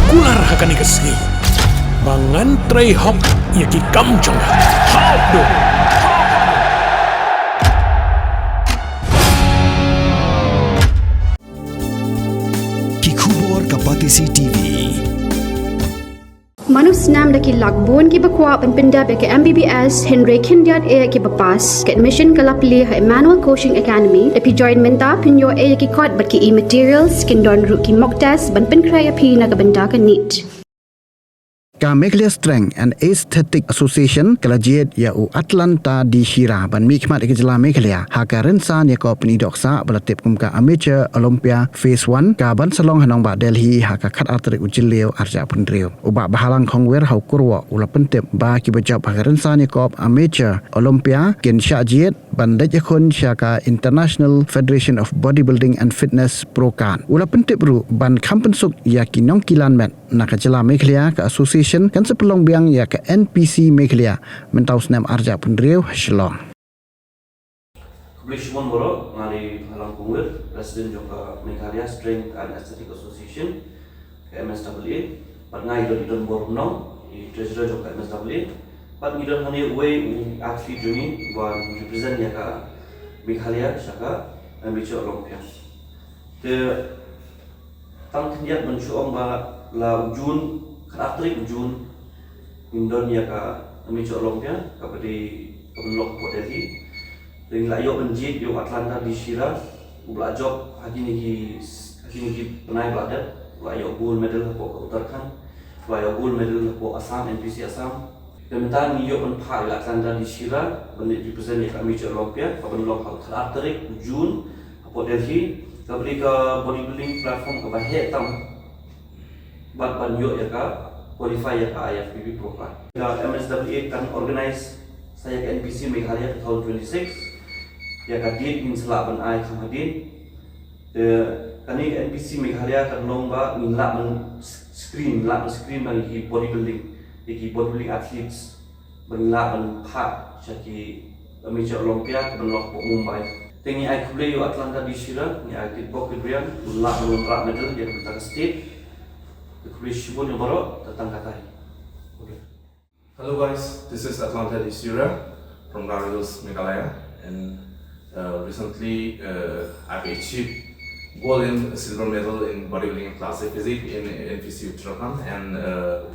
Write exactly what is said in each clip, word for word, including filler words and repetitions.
Kular ha kane ka sngi ba ngan trei hok ïa ki kam jong nga. Hok do. Ki khubor ka Batesi T V. Mano snam da ki lak bun kiba kwah ban pyndep ïa ka M B B S hynrei khyndiat eh kiba pass. Ka admission ka la plie ha Emmanuel Coaching Academy. Lada phi join mynta phin ïoh eh ïa ki kot bad ki e-materials, kin don ruh ki mock test ban pynkhreh ïa phi na ka bynta ka NEET. Ka Meghalaya Strength and Aesthetic Association ka la jied ïa u Atlanta D Shira ban mihkhmat ïa ka jylla Meghalaya ha ka rynsan ïakob pyni dohksah ba la tip kum ka Amateur Olympia Phase One, ka ban sa long ha nongbah Delhi ha ka khatar tarik u Jylliew arhajar arphew hynriew. U Bah Bahalang Khongwir ha u Kurwoh u la pyntip ba kiba jop ha ka rynsan ïakob Amateur Olympia kin shah jied ban leit ïakhun sha ka International Federation of Bodybuilding and Fitness Pro Card. U la pyntip ruh ban kham pynsuk ïa ki nongkilan met na ka jylla Meghalaya. Ka association kan sa pynlong biang ïa ka N P C Meghalaya mynta u snem arhajar arphew hynriew ha Shillong. Khublei shibun baroh, nga dei Bahalang Khongwir, President jong ka Meghalaya Strength and Aesthetic Association, ka M S A A, bad nga i don, i don Bornong, i Treasurer jong ka M S A A, bad ngi don hangne uwei u athlete jong ngi uban represent ïa ka Meghalaya sha ka Amateur Olympia. Te tang khyndiat ban shu ong ba la u June, khatar tarik u June, ngin don ïa ka Amateur Olympia kaba dei, ka ban long hapoh Delhi. Te ngi la ïoh ban jied ïa u Atlanta D Shira, uba la jop ha kine ki, ha kine ki bnai ba la dep, u la ïoh gold medal hapoh ka Uttarakhand, u la ïoh gold medal hapoh Assam, N P C Assam. Te mynta ngi ïoh ban phah ïa u Atlanta D Shira ban leit represent ïa ka Amateur Olympia ka ban long ha ka khatar tarik u June hapoh Delhi, kaba dei ka bodybuilding platform kaba heh tam bad ban ïoh ïa ka qualify ïa ka I F B B Pro Card. Ka M S A A kan organize sa ïa ka N P C Meghalaya two thousand twenty-six. Ïa ka date ngin sa lah ban ai kham hadien. Te kane ka N P C Meghalaya kan long ba ngin lah ban s-, screen, lah ban screen ba ngi ki bodybuilding, ïa ki bodybuilding athletes, ba ngin lah ban phah sha ki Amateur Olympia ka ban long hapoh Mumbai. Te ngi ai khublei ïa u Atlanta D Shira, ngi ai kitbok kitrwiang, u lah ban wanrah medal ïa ka bynta ka state. Te khublei shibun ïa baroh, te tang katei. Okay. Hello guys, this is Atlanta D Shira from Garo Hills, Meghalaya, and uh, recently uh, I've achieved gold and silver medal in bodybuilding and classic physique in N P C Uttarakhand, and uh,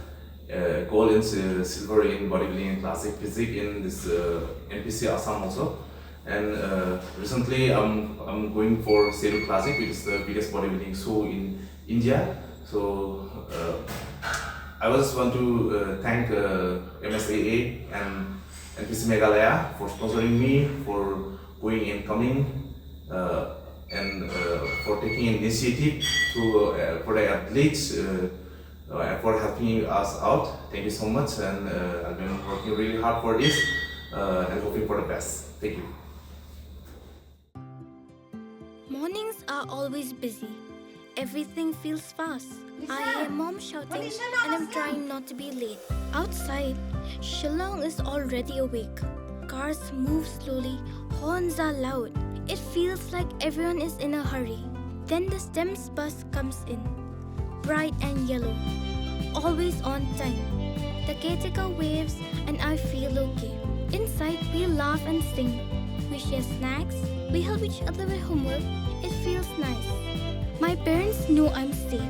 uh, gold and si- silver in bodybuilding and classic physique in this uh, N P C Assam also. And uh, recently, I'm I'm going for Seru Classic, which is the biggest bodybuilding show in India. So uh, I just want to uh, thank uh, M S A A and N P C Meghalaya for sponsoring me for going and coming, uh, and uh, for taking an initiative to uh, for the athletes, uh, uh, for helping us out. Thank you so much, and uh, I've been working really hard for this uh, and hoping for the best. Thank you. Mornings are always busy. Everything feels fast. I hear mom shouting and I'm trying not to be late. Outside, Shillong is already awake. Cars move slowly, horns are loud. It feels like everyone is in a hurry. Then the STEMS bus comes in, bright and yellow, always on time. The caretaker waves and I feel okay. Inside, we laugh and sing. We share snacks, we help each other with homework. It feels nice. My parents know I'm safe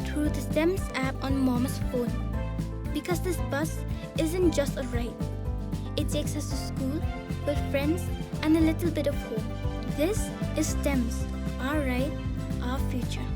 through the STEMS app on mom's phone. Because this bus isn't just a ride, it takes us to school, with friends, and a little bit of home. This is STEMS, our ride, our future.